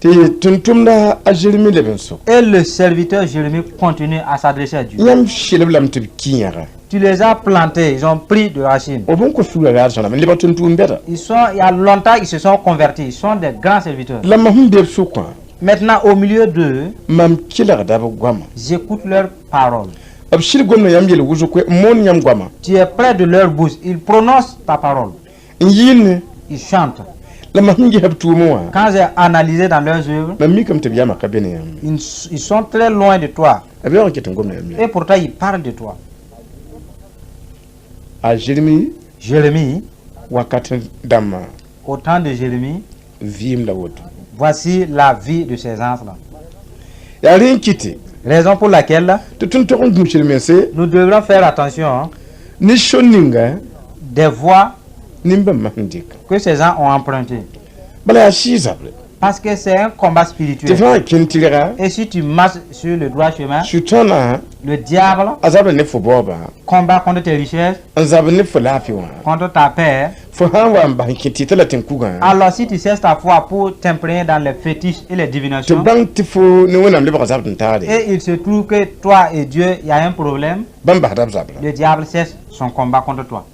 Speaker 2: Tɩ tʋm-tʋmda a Zeremi leb n sok
Speaker 3: Et le serviteur Jérémie continue à s'adresser à Dieu.
Speaker 2: Yãmb sɩlb lame tɩ b ki yãga
Speaker 3: Tu les as plantés, ils ont pris de racines.
Speaker 2: B sẽn kos fuga raad sõname n lebg tʋm-tʋʋm bɛda
Speaker 3: Ils sont, il y a longtemps, ils se sont convertis, ils sont des grands serviteurs.
Speaker 2: La mam sẽn be b sʋkã
Speaker 3: Maintenant, au milieu d'eux,
Speaker 2: mam kelgda b goama
Speaker 3: j'écoute leurs paroles.
Speaker 2: B sɩd gomda yãmb yel wʋsg n moon yãmb goama
Speaker 3: Tu es près de leur bouche, ils prononcent ta parole,
Speaker 2: n yɩɩne
Speaker 3: ils chantent.
Speaker 2: La mam sẽn ges b tʋʋmẽ wã
Speaker 3: Quand j'ai analysé dans leurs œuvres,
Speaker 2: mam mikame tɩ b yamã ka be ne yãmb
Speaker 3: ils sont très loin de toi.
Speaker 2: B yaoog n ket n gomda yãmb
Speaker 3: Et pourtant, ils parlent de toi.
Speaker 2: A Zeremi
Speaker 3: Jérémie,
Speaker 2: wakat dãmbã
Speaker 3: au temps de Jérémie,
Speaker 2: vɩɩm la woto
Speaker 3: voici la vie de ces gens-là.
Speaker 2: Yaa rẽ n kɩtɩ
Speaker 3: Raison pour laquelle
Speaker 2: tɩ tõnd tog n gũusd mense
Speaker 3: nous devrons faire attention, hein,
Speaker 2: ne so ninga
Speaker 3: des voies
Speaker 2: nin-bãmbã sẽn dɩka
Speaker 3: que ces gens ont empruntées.
Speaker 2: Bala yaa sɩɩ-zabre
Speaker 3: Parce que c'est un combat
Speaker 2: tɩ
Speaker 3: spirituel.
Speaker 2: fãa kẽn tɩrga
Speaker 3: Et si tu marches sur le droit chemin,
Speaker 2: sʋtãanã
Speaker 3: le diable
Speaker 2: a zabra ne fo baoobã
Speaker 3: combat contre tes richesses,
Speaker 2: n zab ne fo laafɩ wã
Speaker 3: contre ta paix.
Speaker 2: Fo sã n wa n bas n kẽ tɩ la tẽn-kugã
Speaker 3: Alors si tu cesses ta foi pour t'imprégner dans les fétiches et les
Speaker 2: tɩ
Speaker 3: divinations,
Speaker 2: bãng tɩ fo ne Wẽnnaam lebga zabd n taade
Speaker 3: et il se trouve que toi et Dieu, il y a un problème,
Speaker 2: bãmb basda b zabra
Speaker 3: le diable cesse son combat contre toi.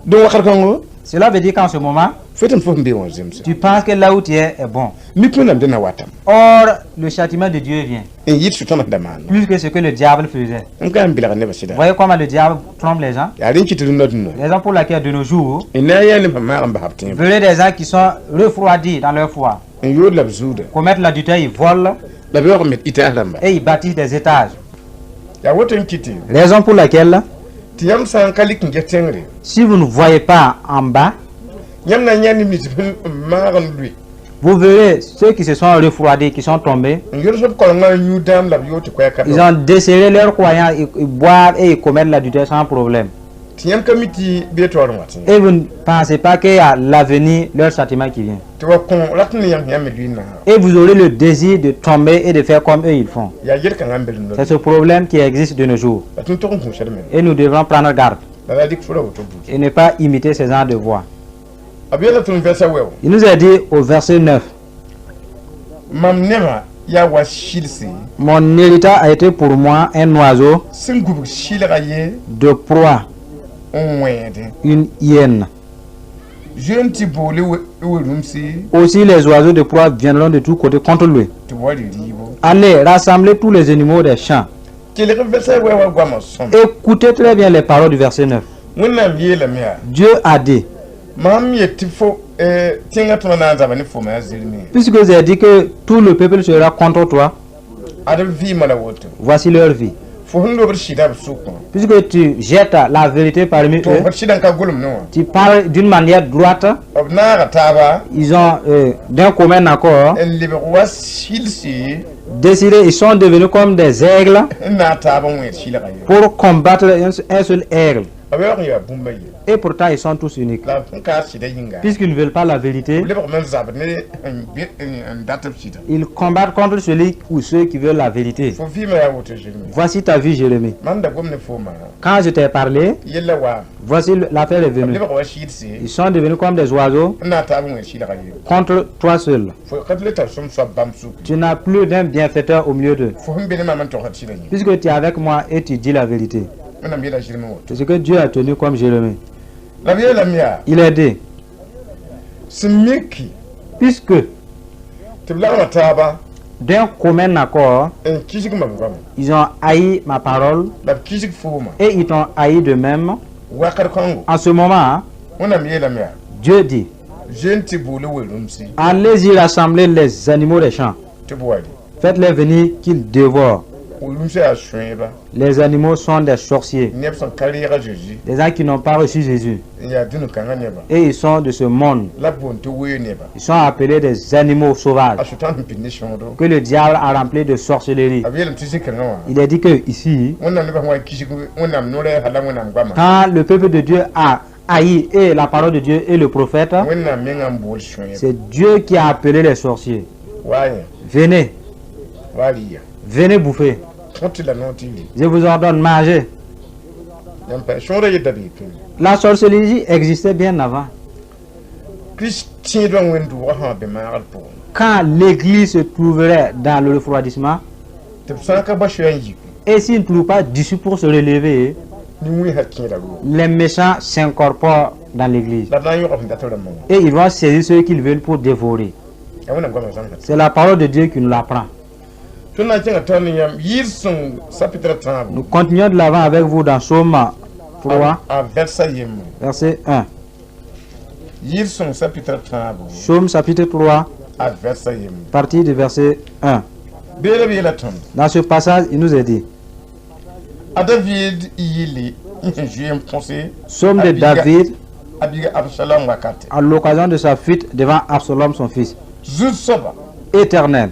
Speaker 2: Donc wakat kãngo
Speaker 3: Cela veut dire qu'en ce moment,
Speaker 2: fo tɩ m fo sẽn be wã zemse
Speaker 3: tu penses que là où tu es est bon.
Speaker 2: Mik Wẽnnaam dẽnna watame
Speaker 3: Or, le châtiment de Dieu vient,
Speaker 2: n yɩɩd sʋtãna sẽn da maana
Speaker 3: plus que ce que le diable faisait.
Speaker 2: N ka n belg nebã sɩda
Speaker 3: Voyez comment le diable trompe les gens.
Speaker 2: Yaa rẽ n kɩt rũndã dũnna
Speaker 3: Raison pour laquelle de nos jours,
Speaker 2: n na n yaa neb sẽn maag n bas b tẽebã
Speaker 3: vous verrez des gens qui sont refroidis dans leur foi,
Speaker 2: n yood la b zuuda
Speaker 3: commettent l'adultère, ils volent
Speaker 2: la b yaoog n met itaas rãmba
Speaker 3: et ils bâtissent des étages.
Speaker 2: Yaa woto n kɩtɩ
Speaker 3: Raison pour laquelle,
Speaker 2: tɩ yãmb sã n ka lik n get tẽngre
Speaker 3: si vous ne voyez pas en bas,
Speaker 2: yãmb na n yã neb nins sẽn maag n lʋɩ
Speaker 3: vous verrez ceux qui se sont refroidis, qui sont tombés.
Speaker 2: N yods b kolengã n yũ dãam la b yoog tɩ koɛɛg ka
Speaker 3: Ils ont desserré leurs croyants, ils boivent et ils commettent l'adultère sans problème.
Speaker 2: Tɩ yãmb ka mi tɩ bee taoor n wat
Speaker 3: Et vous ne pensez pas qu'il y a l'avenir, leur châtiment qui vient.
Speaker 2: Tɩ wa kõ rat ne yãmb yãmb me lʋɩ naag
Speaker 3: Et vous aurez le désir de tomber et de faire comme eux ils font.
Speaker 2: Yaa yel-kãngã n be rũndã
Speaker 3: C'est ce problème qui existe de nos jours.
Speaker 2: La tõnd tog n gũusd me
Speaker 3: Et nous devrons prendre garde
Speaker 2: la la dɩk fo ra woto buud
Speaker 3: et ne pas imiter ces gens de voix.
Speaker 2: B yeela tõnd vɛrsa wɛo
Speaker 3: Il nous a dit au verset 9,
Speaker 2: Mam nebã yaa wa sɩlse
Speaker 3: Mon héritage a été pour moi un oiseau
Speaker 2: sẽn gubg sɩlga ye
Speaker 3: de proie,
Speaker 2: n wẽede
Speaker 3: une hyène.
Speaker 2: Zoe n tɩ boole we-rũmsi
Speaker 3: Aussi les oiseaux de proie viendront de tous côtés contre lui.
Speaker 2: Tɩ b wa rɩ rɩɩbo
Speaker 3: Allez, rassemblez tous les animaux des champs.
Speaker 2: Kelg vɛrsa wɛ wa goamã sõm
Speaker 3: Écoutez très bien les paroles du verset 9.
Speaker 2: Wẽnnaam yeelame yaa
Speaker 3: Dieu a dit,
Speaker 2: Mam yet tɩ fo tẽngã tõna na n zaba ne fo me a Zeremi
Speaker 3: puisque j'ai dit que tout le peuple sera contre toi,
Speaker 2: ad b vɩɩmã la woto
Speaker 3: voici leur vie.
Speaker 2: Fo sẽn lobd sɩda b sʋkã
Speaker 3: Puisque tu jettes la vérité parmi
Speaker 2: tɩ
Speaker 3: eux,
Speaker 2: b sɩda n ka golem ne wã
Speaker 3: tu parles d'une manière droite,
Speaker 2: b naaga taaba
Speaker 3: ils ont d'un commun accord
Speaker 2: n lebg wa sɩlse
Speaker 3: décidé, ils sont devenus comme des aigles
Speaker 2: n naag taab n wẽed sɩlga ye
Speaker 3: pour combattre un seul aigle.
Speaker 2: B yaoog n yaa bũmb a ye.
Speaker 3: Et pourtant, ils sont tous uniques.
Speaker 2: La b sẽn ka sɩdã yĩnga,
Speaker 3: Puisqu'ils ne veulent pas la vérité,
Speaker 2: b lebgame n zabd ne n dat b sɩda.
Speaker 3: Ils combattent contre celui ou ceux qui veulent la vérité.
Speaker 2: Fo vɩɩmã yaa woto, Zeremi.
Speaker 3: Voici ta vie, Jérémie.
Speaker 2: Mam da gom ne fooma.
Speaker 3: Quand je t'ai parlé,
Speaker 2: Yella waame.
Speaker 3: Voici l'affaire est
Speaker 2: B
Speaker 3: venue.
Speaker 2: lebg wa sɩɩdse
Speaker 3: Ils sont devenus comme des oiseaux
Speaker 2: n na n taab wẽ sɩlga ye.
Speaker 3: Contre toi seul.
Speaker 2: Fo ka le tar sõm soab bãmb sʋk.
Speaker 3: Tu n'as plus d'un bienfaiteur au milieu d'eux.
Speaker 2: Fo sẽn be ne maam n togsd sɩdã yẽ.
Speaker 3: Puisque tu es avec moi et tu dis la vérité.
Speaker 2: Wẽnnaam yeela Zeremi woto.
Speaker 3: C'est ce que Dieu a tenu comme Jérémie.
Speaker 2: La b yeelame yaa
Speaker 3: Il est dit,
Speaker 2: sẽn miki
Speaker 3: puisque
Speaker 2: tɩ b lagma taaba
Speaker 3: d'un commun accord,
Speaker 2: n kisg mam goama
Speaker 3: ils ont haï ma parole
Speaker 2: la b kisg fooma
Speaker 3: et ils t'ont haï de même.
Speaker 2: Wakat kãngo,
Speaker 3: En ce moment,
Speaker 2: Wẽnnaam yeelame yaa
Speaker 3: Dieu dit,
Speaker 2: zoe n tɩ boole we-rũmsi
Speaker 3: allez-y rassembler les animaux des champs.
Speaker 2: Tɩ b wa rɩ.
Speaker 3: Faites-les venir qu'ils dévorent.
Speaker 2: We-rũmsã yaa sõeeba.
Speaker 3: Les animaux sont des sorciers,
Speaker 2: Neb sẽn ka reeg a Zeezi
Speaker 3: des gens qui n'ont pas reçu Jésus.
Speaker 2: N yaa dũni-kãngã nebã.
Speaker 3: Et ils sont de ce monde.
Speaker 2: La b boond tɩ wee neba.
Speaker 3: Ils sont appelés des animaux sauvages
Speaker 2: A Sʋtãan sẽn pid ne sõodo.
Speaker 3: Que le diable a rempli de sorcellerie.
Speaker 2: B yeelame tɩ zĩ-kãngã wã
Speaker 3: Il est dit que ici,
Speaker 2: Wẽnnaam nebã sẽn wa n kisg Wẽnnaam no-rɛɛsã la Wẽnnaam goamã,
Speaker 3: quand le peuple de Dieu a haï et la parole de Dieu et le prophète,
Speaker 2: Wẽnnaam mengã n bool sõeeba.
Speaker 3: C'est Dieu qui a appelé les sorciers.
Speaker 2: Wa yẽ.
Speaker 3: Venez,
Speaker 2: Wa rɩ-ya.
Speaker 3: Venez bouffer.
Speaker 2: Tõt tɩ la noor tɩ rɩ.
Speaker 3: Je vous ordonne, mangez.
Speaker 2: Yãmb pa sõoda yeta bee pĩnd.
Speaker 3: La sorcellerie existait bien avant.
Speaker 2: Kirist tẽedbã wẽnd-doogã sã n be maagd pʋgẽ,
Speaker 3: Quand l'église se trouverait dans le refroidissement,
Speaker 2: tɩ b sã n ka ba soa n yik,
Speaker 3: et s'ils ne trouvent pas d'issue pour se relever,
Speaker 2: nin-wẽnsã kẽeda roog.
Speaker 3: Les méchants s'incorporent dans l'église.
Speaker 2: La b na n yõg sẽn dat rãmbã wã.
Speaker 3: Et ils vont saisir ceux qu'ils veulent pour dévorer.
Speaker 2: Yaa Wẽnnaam goamã zãmsã.
Speaker 3: C'est la parole de Dieu qui nous l'apprend.
Speaker 2: Tõnd na n kẽnga taoor ne yãmb yɩɩd-sõng chapitre tãabo.
Speaker 3: Nous continuons de l'avant avec vous dans Psaume 3,
Speaker 2: A vɛrsa yembre.
Speaker 3: Verset 1.
Speaker 2: Yɩɩd-sõng chapitre tãabo
Speaker 3: Psaume chapitre 3,
Speaker 2: a vɛrsa yembre.
Speaker 3: Partir du verset 1.
Speaker 2: Beela b yeela tõnd.
Speaker 3: Dans ce passage, il nous est dit,
Speaker 2: A David yɩle n sẽn zoe n põse
Speaker 3: Psaume de David
Speaker 2: a biiga Absalom wakate.
Speaker 3: À l'occasion de sa fuite devant Absalom, son fils.
Speaker 2: Zu-soaba,
Speaker 3: Éternel,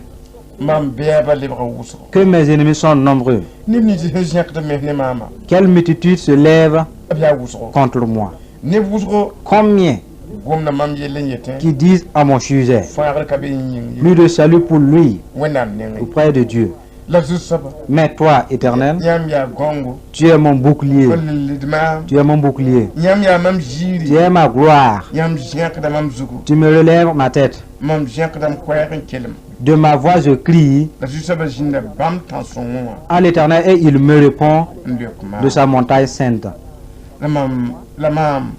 Speaker 2: mam bɛɛbã lebga wʋsgo.
Speaker 3: Que mes ennemis sont nombreux.
Speaker 2: Neb nins sẽn zẽkd mes ne maamã,
Speaker 3: Quelle multitude se lève
Speaker 2: b yaa wʋsgo.
Speaker 3: Contre moi.
Speaker 2: Neb wʋsgo
Speaker 3: Combien
Speaker 2: gomda mam yell n yetẽ
Speaker 3: qui disent à mon sujet,
Speaker 2: fãagr ka be yĩng ye
Speaker 3: plus de salut pour lui
Speaker 2: Wẽnnaam nengẽ.
Speaker 3: Auprès de Dieu.
Speaker 2: La zu-soaba,
Speaker 3: Mais toi, Éternel,
Speaker 2: yãmb yaa gãongo
Speaker 3: tu es mon bouclier.
Speaker 2: Fo lillid maam.
Speaker 3: Tu es mon bouclier.
Speaker 2: Yãmb yaa mam
Speaker 3: Tu
Speaker 2: ziiri.
Speaker 3: Es ma gloire.
Speaker 2: Yãmb zẽkda mam zugu.
Speaker 3: Tu me relèves ma tête.
Speaker 2: Mam zẽkda m koɛɛg n kelem.
Speaker 3: De ma voix, je crie
Speaker 2: La zu-soabã zĩnda bãmb tãn-sõngẽ wã
Speaker 3: à l'Éternel et il me répond
Speaker 2: n leok
Speaker 3: de
Speaker 2: maam.
Speaker 3: Sa montagne sainte.
Speaker 2: La mam la maam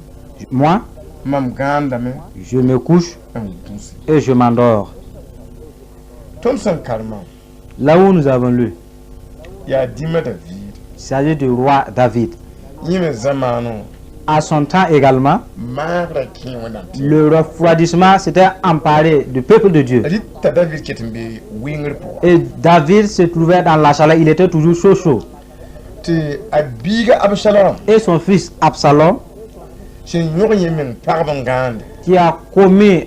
Speaker 3: Moi,
Speaker 2: mam gãandame
Speaker 3: je me couche
Speaker 2: n gũse.
Speaker 3: Et je m'endors.
Speaker 2: Tõnd sẽn karemã
Speaker 3: Là où nous avons lu,
Speaker 2: yaa dĩmã Daviid.
Speaker 3: Il s'agit du roi David.
Speaker 2: Yẽ me zamaanẽ
Speaker 3: À son temps également,
Speaker 2: maagrã kẽ Wẽnnaam tɩ
Speaker 3: le refroidissement s'était emparé du peuple de Dieu.
Speaker 2: Rɩta David ket n be wɩngr pʋgã.
Speaker 3: Et David se trouvait dans la chaleur, il était toujours chaud chaud.
Speaker 2: Tɩ a biiga Absalom
Speaker 3: Et son fils Absalom,
Speaker 2: sẽn yõg yẽ meng pagb n gãande,
Speaker 3: qui a commis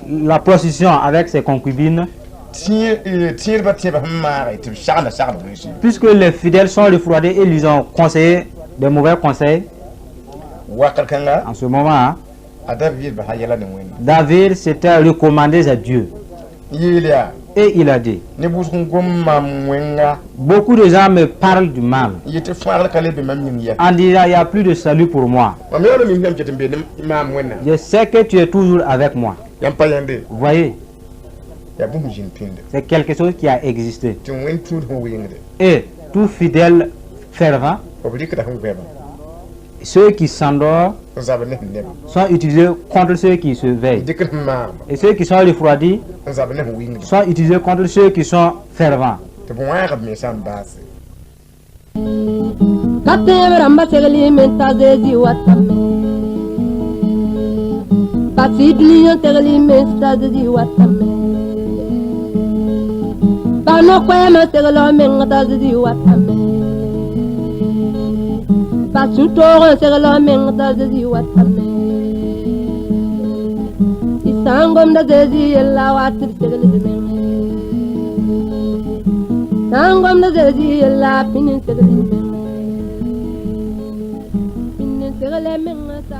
Speaker 3: la prostitution avec ses concubines,
Speaker 2: tẽedbã tẽebã sẽn maage tɩ b sagenda sagd wẽnse,
Speaker 3: puisque les fidèles sont refroidis et lui ont conseillé des mauvais conseils,
Speaker 2: wakat kãnga
Speaker 3: en ce moment, hein,
Speaker 2: a David basa yɛla ne Wẽnnaam.
Speaker 3: David s'était recommandé à Dieu.
Speaker 2: Yeel yaa
Speaker 3: Et il a dit,
Speaker 2: neb wʋsg n gom maam wẽnga
Speaker 3: beaucoup de gens me parlent du mal,
Speaker 2: n yetɩ fãagr ka le be mam yĩng yɛ.
Speaker 3: En disant, il n'y a plus de salut pour moi.
Speaker 2: Mam yaool n mim yãmb ket n be ne maam Wẽnnaam.
Speaker 3: Je sais que tu es toujours avec moi.
Speaker 2: Yãmb pa yãnde.
Speaker 3: Vous voyez,
Speaker 2: Yaa bũmb zĩnd pĩnda.
Speaker 3: C'est quelque chose qui a existé.
Speaker 2: Tɩ wẽnd tũud sẽn wɩngde,
Speaker 3: Et tout fidèle fervent,
Speaker 2: b rɩkda sẽn goɛbã
Speaker 3: ceux qui s'endorment
Speaker 2: n zabd ne sẽn neba
Speaker 3: sont utilisés contre ceux qui se veillent.
Speaker 2: dɩkd sẽn maagba
Speaker 3: Et ceux qui sont refroidis
Speaker 2: n zabd ne sẽn wɩngda
Speaker 3: sont utilisés contre ceux qui sont fervents.
Speaker 2: Tɩ b wãag b mensã n baase.
Speaker 1: Ka tẽeb rãmbã segl y men t'a Zezi watame pa sɩd ninã segl y mens t'a Zezi watame pa no-koɛɛmã segl f meng t'a Zezi watame pa sũ-toog n segl f meng t'a Zezi watame y sã n gomda Zezi yella wa tɩ b segl d menge sã n gomda Zezi yella pĩn n segl y menge. Yɛlɛ meŋa sa.